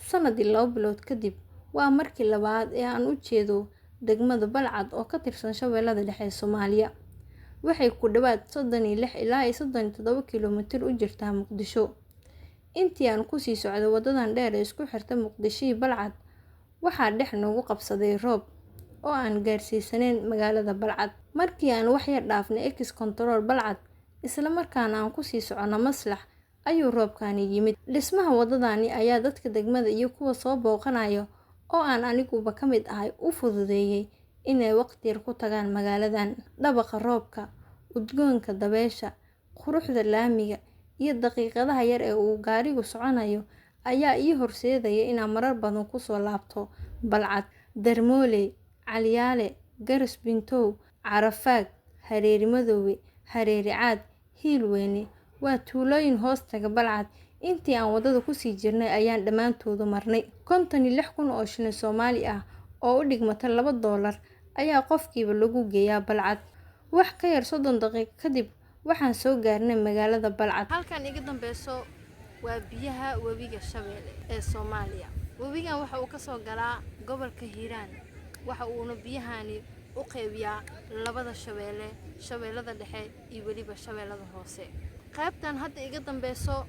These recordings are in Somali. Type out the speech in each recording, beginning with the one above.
Sanad iyo 2 bilood kadib, waa markii labaad ee aan u jeedo degmada Balcad oo ka tirsan Shabeellada Dhexe ee Soomaaliya. Waxay ku dhawaad 36 ilaa 37 kiiloomitir u jirtaa Muqdisho. Intii aan ku sii socday wadadan dheer ee isku xirta Muqdisho iyo Balcad, waxaa dhex noogu qabsaday roob oo aan gaarsiisanayn magaalada Balcad. Markii aan wax yar dhaafnay Ex Control Balcad, isla markaana aan ku sii socono Maslax, ayuu roobkani yimid. Dhismaha wadadani ayaa dadka degmada iyo kuwa soo booqanaya oo aan aniguba ka mid ahay u fududeeyay inay waqti yar ku tagaan magaaladan. Dhawaqa roobka, udgoonka dabaysha, quruxda laamiga, iyo daqiiqadaha yar ee uu gaarigu soconayo ayaa ii horseedaya inaan marar badan ku soo laabto Balcad. Darmooley, Calyaale, Garas Bintow, Carafaag, Hareeri Madoobe, Hareeri Caad, Hiilweyne waa tuulooyin hoos taga Balcad. Intii aan wadada kusii jirnay ayaan dhammaantoodu marnay. 56,000 oo shilin Soomaali ah oo u dhigmata $2 ayaa qofkiiba lagu geeyaa Balcad. Wax ka yar 30 daqiiqo kadib waxaan soo gaarnay magaalada Balcad. Halkan iga dambeyso waa biyaha webiga Shabeelle ee Soomaaliya. Webigan waxa uu ka soo galaa gobolka Hiiraan, waxa uuna biyahani u qaybiyaa labada Shabeelle, Shabeellada Dhexe iyo weliba Shabeellada Hoose. Qaybtan hadda iga dambeyso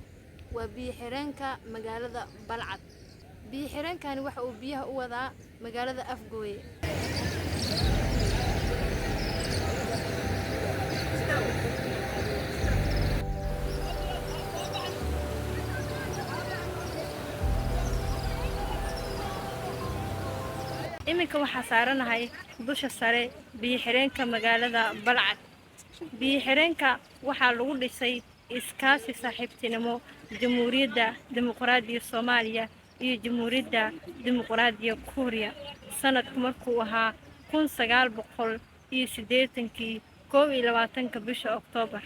waa biyo xireenka magaalada Balcad. Biyo xireenkani waxa uu biyaha u wadaa magaalada Afgooye. Iminka waxaa saaranahay dusha sare biyo xireenka magaalada Balcad. Biyo xireenka waxaa lagu dhisay iskaashi saaxiibtinimo Jamhuuriyadda Dimuqraadiga Soomaaliya iyo Jamhuuriyadda Dimuqraadiga Kuuriya, sanadku markuu ahaa 1980-kii, 21-ka bisha Oktoobar.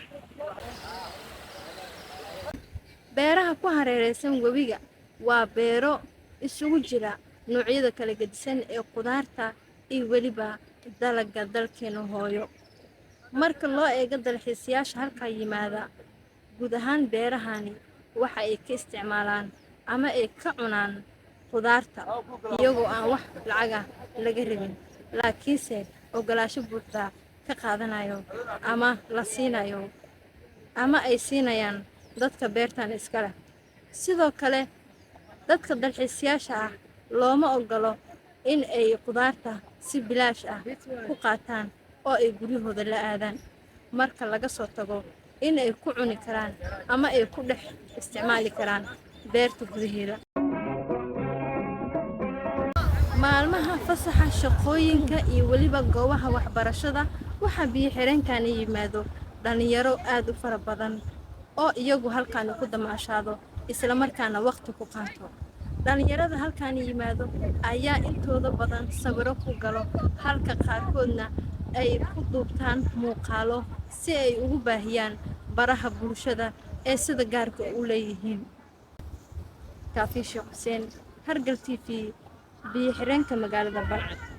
Beeraha ku hareeraysan webiga waa beero isugu jira noocyada kala gedisan ee khudaarta iyo weliba dalagga dalkeena hooyo. Marka loo eego dalxiisayaasha halkaa yimaada, guud ahaan beerahani waxa ay ka isticmaalaan ama ay ka cunaan khudaarta iyagoo aan wax lacag ah laga rabin, laakiinse ogolaansho buuxda ka qaadanayo ama la siinayo ama ay siinayaan dadka beertan iska leh. Sidoo kale dadka dalxiisayaasha ah looma ogolo in ay khudaarta si bilaash ah ku qaataan oo ay guryahooda la aadaan, marka laga soo tago in ay ku cuni karaan ama ay ku dhex isticmaali karaan beerta gudaheeda. Maalmaha fasaxa shaqooyinka iyo weliba goobaha waxbarashada waxaa biyo xireenkani yimaado dhalinyaro aad u fara badan oo iyagu halkaani ku damaashaado, isla markaana waqti ku qaato. Dhalinyarada halkaani yimaado ayaa intooda badan sawiro ku galo, halka qaarkoodna ay ku duubtaan muuqaalo si ay ugu baahiyaan baraha bulshada ee sida gaarka u leeyihiin. Kaafi Sheekh Xuseen, Hargal TV, biyo xireenka magaalada Balcad.